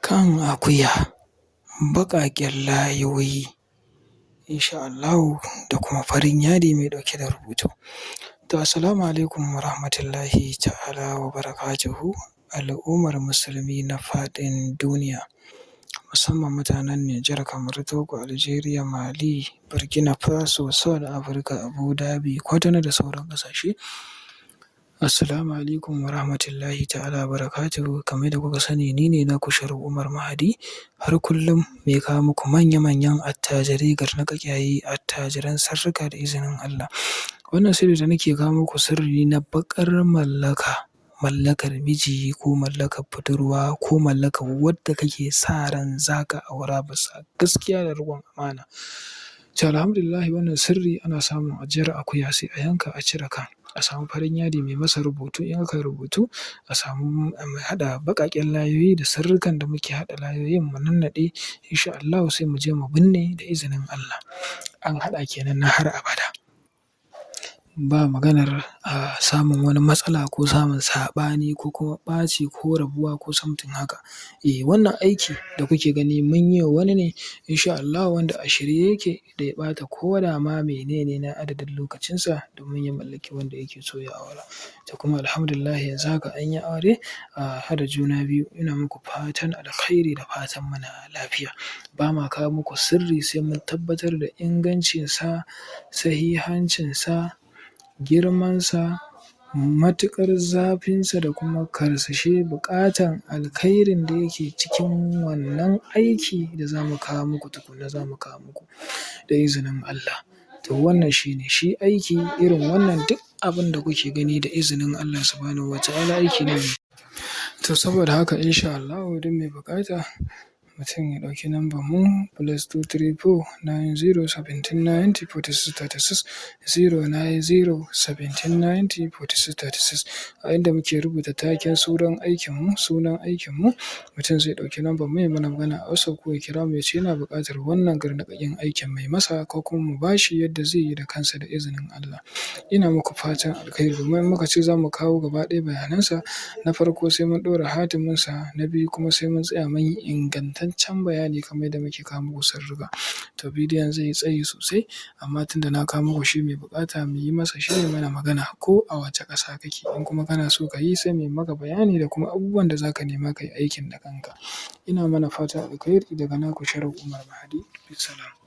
Kan akuya, baƙaƙen layoyi insha Allahu da kuma farin yadi mai ɗauke da rubutu. To assalamu alaikum warahmatullahi ta'ala wa barakatuhu, al'ummar musulmi na faɗin duniya, musamman mutanen Nijar, Kamaru, Togo, Aljeriya, Mali, Burkina Faso, South Africa, Abu Dhabi, Kwatano da sauran ƙasashe. Assalamu alaikum warahmatullahi ta'ala wa barakatuhu. Kamar yadda kuka sani, ni ne naku Sharif Umar Mahadi, har kullum mai kawo muku manya-manyan attajirai, garnaƙaƙiyaye, attajiran sirrika da izinin Allah. Wannan sirri da nake kawo muku sirri ne na baƙar mallaka, mallakar miji ko mallakar budurwa ko mallakar wadda kake sa ran za ka aura bisa gaskiya da riƙon amana. To alhamdulillahi, wannan sirri ana samun ajiyar akuya, sai a yanka a cire kan, a samu farin yadi mai masa rubutu, in aka yi rubutu a samu a haɗa baƙaƙen layoyi da sirrikan da muke haɗa layoyin mu nannaɗe, insha Allahu sai mu je mu binne da izinin Allah. An haɗa kenan na har abada. Ba maganar samun wani matsala ko samun saɓani ko kuma ɓaci ko rabuwa ko something haka. Eh, wannan aiki da kuke gani mun yi wa wani ne insha Allahu wanda a shirye yake da ya ɓata ko da ma mene ne na adadin lokacinsa domin ya mallaki wanda yake so ya aura. To kuma alhamdulillahi, yanzu haka an yi aure har da juna biyu. Ina muku fatan alkhairi da fatan muna lafiya. Ba ma kawo muku sirri sai mun tabbatar da ingancinsa, sahihancinsa, girmansa, matuƙar zafinsa da kuma karsashi buƙatan alkhairin da yake cikin wannan aiki da za mu kawo muku, tukunna za mu kawo muku da izinin Allah. To wannan shi ne, shi aiki irin wannan, duk abin da kuke gani, da izinin Allah subhanahu wa ta'ala aiki ne mai. To saboda haka, insha Allahu, duk mai buƙata, mutum ya ɗauki nambar mu +234 90 1790 4636, 090 1790 4636, a inda muke rubuta taken sunan aikinmu, sunan aikinmu. Mutum zai ɗauki nambar mu ya mana magana a WhatsApp ko ya kira mu, ya ce yana buƙatar wannan garnaƙaƙƙen aikin mai masa, ko kuma mu ba shi yadda zai yi da kansa da izinin Allah. Ina muku fatan alkhairi, domin in muka ce za mu kawo gaba ɗaya bayanansa, na farko sai mun ɗora hatiminsa, na biyu kuma sai mun tsaya mun yi ingantaccen bayani kamar yadda muke kawo muku sirrika. To bidiyon zai yi tsayi sosai, amma tunda na kawo muku shi, mai buƙata mu yi masa shi ya mana magana ko a wace ƙasa kake. In kuma kana so ka yi, sai mu yi maka bayani da kuma abubuwan da za ka nema ka yi aikin da kanka. Ina mana fatan alkhairi daga naku Sharif Umar Mahadi. Bissalam.